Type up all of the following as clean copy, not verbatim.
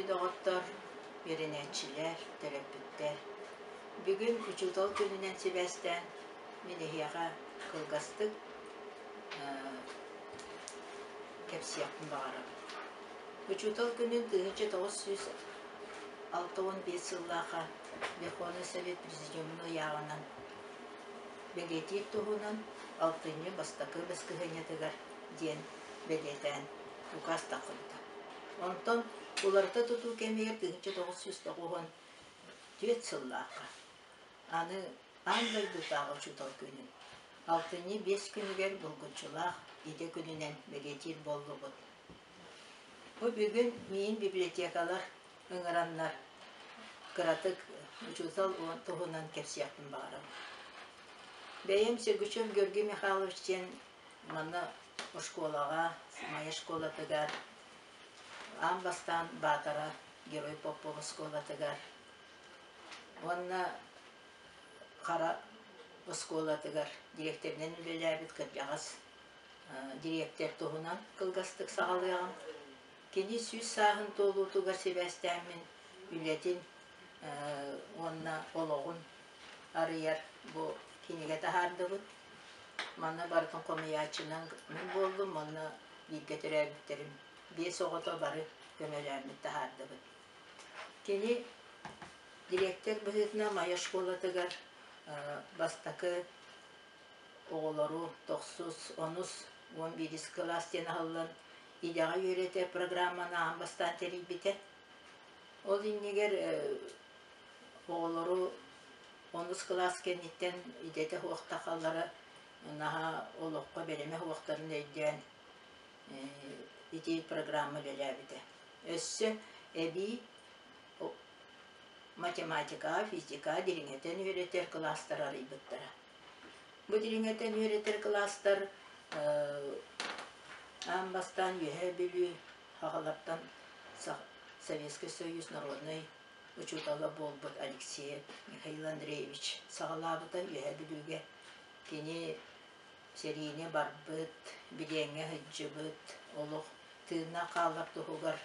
Күндү доҕоттор, үөрэнээччилэр, төрөппүттэр! Бүгүн Учуутал күнүнэн сибээстээн мин эһиэхэ кылгастык кэпсиэхпин баҕарабын. Учуутал күнүн 1965 сыллаахха Верховный Совет Президиумун ыйааҕынан бэлиэтиир туһунан алтынньы бастакы баскыһыанньатыгар диэн бэлиэтээн указ таххыбыта. Онтон уларыта тутуу кэмигэр 1994 сыллаахха аны аан дойдутааҕы учуутал күнүн алтынньы 5 күнүгэр булгуччулаах идэ күнүнэн бэлиэтиир буоллубут. Бу бүгүн миин библиотекалар ыҥыраннар кыратык учуутал туһунан кэпсиэхпин баҕарабын. Бэйэм Сергучев Георгий Михайлович диэн манна оскуолаҕа, Майа школатыгар, аан бастаан Баатара Герой Попов оскуолатыгар уонна Хара оскуолатыгар дириэктэринэн үлэлээбит кырдьаҕас дириэктэр туһунан кылгастык саҕалыаҕым. Кини 100 сааһын туолуутугар сибээстээммин үлэтин уонна олоҕун арыйар бу кинигэ таһаардыбыт. Манна барытын хомуйааччынан мин буоллум уонна бииргэ төрөөбүттэрим биэс оҕото бары көмөлөөммүт таһаардыбыт. Кини дириэктэр быһыытынан Майа школатыгар бастакы оҕолору тохсус, онус, 11-ис кылаас диэн аһыллан идэҕэ үөрэтэр программаны аан бастаан тэрийбитэ. Ол иннигэр оҕолору онус кылаас кэнниттэн идэтэ суохтахаллара наһаа олоххо бэлэмэ суохтарын өйдөөн ити программа үлэлээбитэ. Өссө эбии математикаҕа, физикаҕа дириҥэтэн үөрэтэр кылаастары арыйбыттара. Бу дириҥэтэн үөрэтэр кылаастар аан бастаан Үөһээ Бүлүү Хаҕалартан Советский Союз народнай учуутала буолбут Алексеев Михаил Андреевич саҕалаабыта Үөһээ Бүлүүгэ. Кини сэриини барбыт, билиэҥҥэ сылдьыбыт, олох тыыннаах хаалар туһугар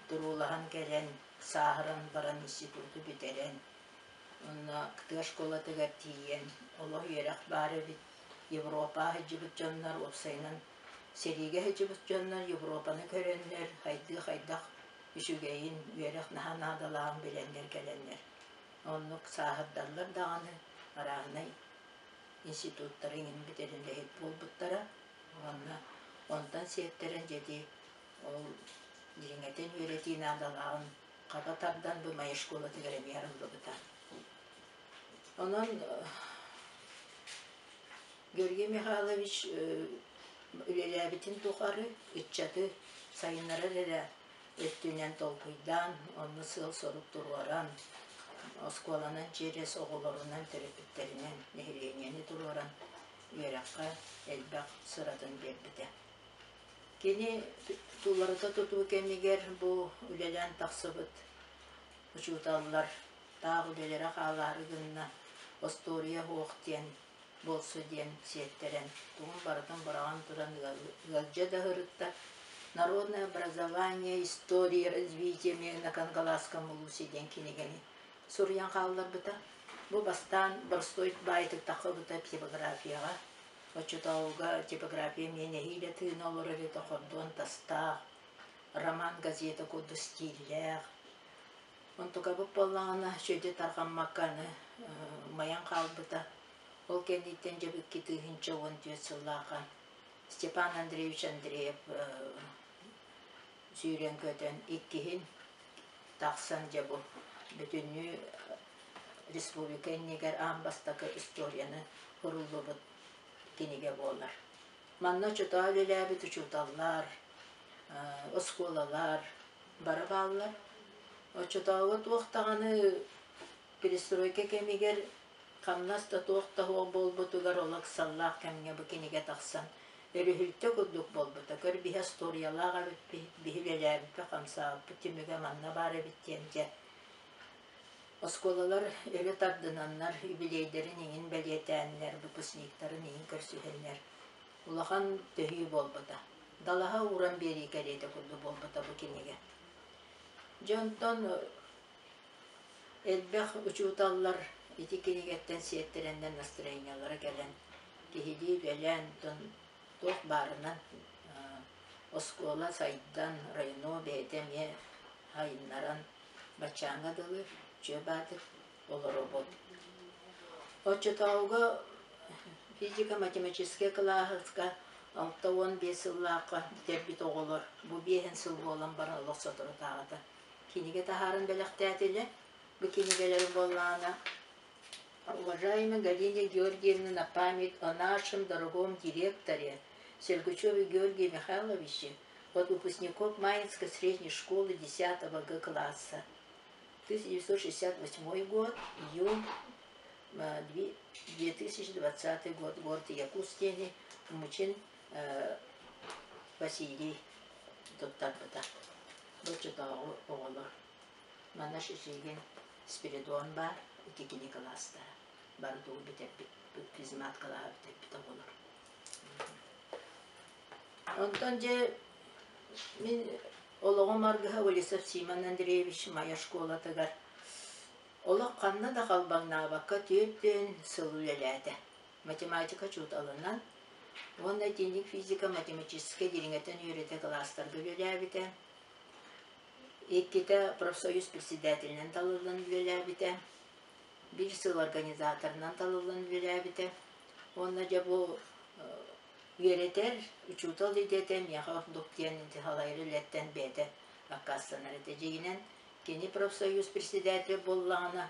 туруулаһан кэлэн, сааһыран баран институту бүтэрэн, онно тыа школатыгар тиийэн, олох үөрэх баар эбит, Европа сылдьыбыт дьоннор уопсайынан сэриигэ сылдьыбыт дьоннор Европаны көрөннөр, хайдыы хайдах үчүгэйин, үөрэх наһаа наадалааҕын билэннэр кэлэннэр, оннук сааһырдаллар даҕаны арааһынай институттары иҥин бүтэрин үлэһит буолбуттара уонна онтон сиэттэрэн дьэти ол дириҥэтэн үөрэтии наадалааҕын хаба тардан бу Майа школатыгар эмиэ арыллыбыта. Онон Георгий Михайлович үлэлээбитин тухары ыччаты сайыннарар эрэ өттүнэн толкуйдаан, онно сыал-сорук туруоран, оскуоланан через оҕолорунан, төрөппүттэринэн нэһилиэнньэни туруоран үөрэххэ элбэх сыратын биэрбитэ. Кини туларыта тутуу кэмигэр бу үлэлээн тахсыбыт учууталлар таах үлэлэрэ хаалаары гынна, остуоруйа суох диэн буолсу диэн сиэттэрэн, тугун барытын быраҕан туран ыалдьа да сырытта. «Народное образование, история развития на Кангаласском улусе» диэн кинигэни суруйан хаалларбыта. Бу бастаан боростуой баайытык таххыбыта типографияҕа. Оччотооҕуга типография эмиэ нэһиилэ тыына олорор этэ, хордуон тастаах, роман газета курдук стиллээх. Онтукабыт буоллаҕына үчүгэйдик тарҕаммакка аны умайан хаалбыта. Ол кэнниттэн дьэ 2014 сыллаахха Степан Андреевич Андреев сүүрэн-көтөн иккиһин тахсан дьэ бу бүтүннүү республика иннигэр аан бастакы историяны суруллубут кинигэ буолар. Манна оччотоо үлэлээбит учууталлар, оскуолалар бары бааллар. Оччотооҕу туох даҕаны перестройка кэмигэр хамнас да туох да суох буолбутугар ол ыксаллаах кэмҥэ бу кинигэ тахсан өрүһүлтэ курдук буолбута. Көр биһи остуоруйалаах эбиппит, биһи үлэлээбиппит, хамсаабыппыт түмүгэ манна баар эбит диэн дьэ оскуолалар өрө тардынаннар, юбилейдэрин иҥин бэлиэтээннэр, выпускниктарын иҥин көрсүһэннэр улахан төһүү буолбута. Далаһа ууран биэрии кэриэтэ курдук буолбута бу кинигэ. Дьэ онтон элбэх учууталлар ити кинигэттэн сиэттэрэннэр настроениелара кэлэн киһилии үлэлээн онтон туох баарынан оскуола сайдан, районо бэйэтэ эмиэ сайыннаран баччааҥҥа дылы үчүгэй баатыр олоробут. Оччотооҕуга физико-математическай кылааска 65 сыллаахха бүтэрбит оҕолор бу биэһин сыл буолан баран олох соторутааҕыта кинигэ таһааран бэлэхтээтилэр. Бу кинигэлэри буоллаҕына Уважаемая Галина Георгиевна, на память о нашем дорогом директоре Сергучеве Георгии Михайловиче от выпускников Майинской средней школы 10 Г класса. 1968 год, июнь 2020 год, город Якутск диэни Мучин Василий туттарбыта. Бу оччотооҕу оҕолор. Манна Шишигин Спиридон баар, ити кини кылаастара. Бары тугу бүтэрбит, физмат кылааһа бүтэрбит оҕолор. Онтон дьэ мин олоҕум аргыһа Олесов Симон Андреевич Майа школатыгар олох ханна да халбаҥнаабакка түөртүөн сыл үлэлээтэ. Математика учууталынан уонна итинник физика математическай дириҥэтэн үөрэтэ кылаастарга үлэлээбитэ. Иккитэ профсоюз председателинэн талыллан үлэлээбитэ. Биир сыл организаторынан талыллан үлэлээбитэ. Уонна дьэ бу үөрэтэр учуутал идэтэ миэхэ ордук диэн салайар үлэттэн бэйэтэ аккаастанар этэ. Дьиҥинэн, кини профсоюз председателэ буоллаҕына,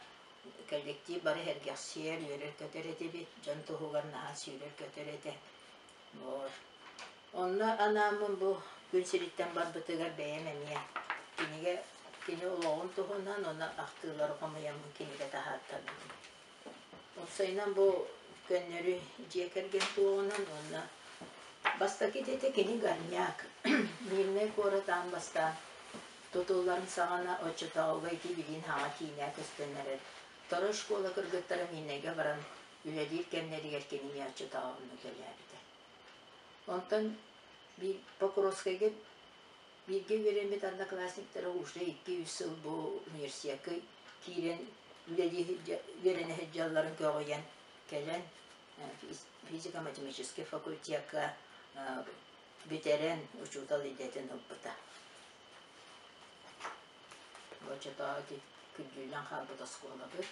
коллектив бары сэргэхсийэр, үөрэр-көтөр этибит, дьон туһугар наһаа сүүрэр-көтөр этэ. Вот. Онно анааммын бу күн сириттэн барбытыгар бэйэм эмиэ кинигэ кини олоҕун туһунан уонна ахтыылары хомуйаммын кинигэ таһаартарбытым. Уопсайынан бу көннөрү дьиэ кэргэн туоҕунан уонна бастакы идэтэ кини горняк. Мирнэй куорат аан бастаан тутулларын саҕана оччотооҕуга ити билиин хаҥа киинэ көстөн эрэр. Второй школа кыргыттара Миирнэйгэ баран үлэлиир кэмнэригэр кини эмиэ оччотооҕуну үлэлээбитэ. Онтон Покровскайга бииргэ үөрэммит одноклассниктара уже 2-3 сыл бу университекка киирэн үлэлии үөрэнэ сылдьалларын көҕүйэн кэлэн физико-математическай факультекка бүтэрэн учуутал идэтин ылбыта. Оччотооҕу ити күрдьүүллэн хаалбыт оскуолабыт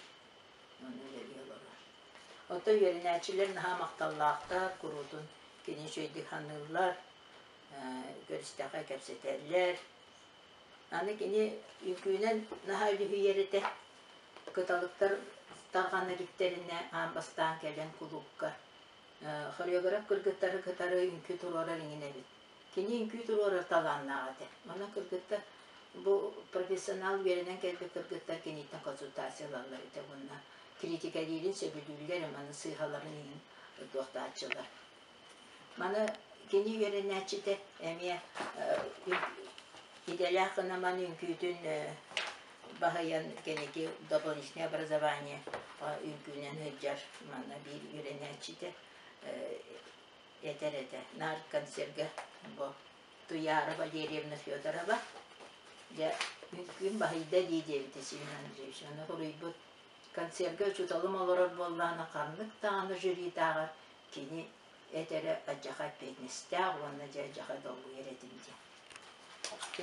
онно үлэлии олорор. Оттон үөрэнээччилэр наһаа махталлаахтар, куруутун кини үчүгэйдик саныыллар, көрүстэххэ кэпсэтэллэр. Аны кини үҥкүүнэн наһаа үлүһүйэр этэ. Кыталыктар тарҕана иликтэринэ аан бастаан кэлэн кулуупка хореограф кыргыттары кытары үҥкүү туруорар иҥин эбит. Кини үҥкүү туруорар талааннаах этэ. Онон кыргыттар бу профессионал үөрэнэн кэлбит кыргыттар киниттэн консультация ылаллар этэ уонна критикэлиирин сөбүлүүллэр, маны сыыһаларын иһин туохтааччылар. Маны кини үөрэнээччитэ эмиэ идэлээх гынаман үҥкүүтүн баһыйан кэнники дополнительное образование үҥкүүнэн сылдьар манна биир үөрэнээччитэ этэр этэ. Наар концерга бу Туяра Валерьевна Федорова дьэ үҥкүүм баһыйда дии диэбитэ Семен Андреевич. Аны хоруйбут концерга учууталым олорор буоллаҕына ханнык даҕаны жюритааҕар кини этэрэ адьаха эппиэтинэстээх уонна дьэ адьаха долгуйар этим диэн.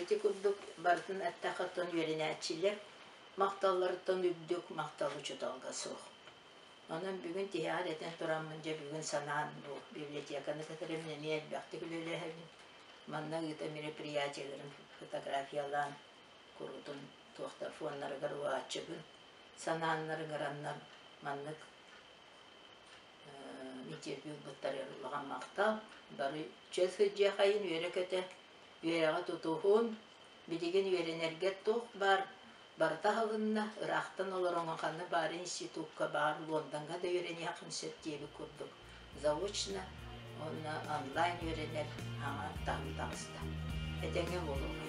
Ити курдук барытын эттэххэ оттон үөрэнээччилэр махталларыттан үрдүк махтал учууталга суох. Онон бүгүн тиһэҕэр этэн тураммын дьэ бүгүн санаан бу библиотеканы кытары мин эмиэ элбэхтик үлэлэһэбин. Манна ыыта мероприятиеларын фотографиялаан куруутун туохтар фоннарыгар угааччыбын. Санааннар ыҥыраннар маннык интервью ылбыттарыгар улахан махтал. Бары чөл сылдьыахайын үөрэ-көтө үөрэҕи тутуһун. Билигин үөрэнэргэ туох баар барыта аһылынна, ыраахтан олороҥҥун ханна баар институкка баар Лондоҥҥа да үөрэниэххин сөп диэбит курдук заочно уонна онлайн үөрэнэр аҥаар таһым таҕыста. Этэҥҥэ буолуоҕай.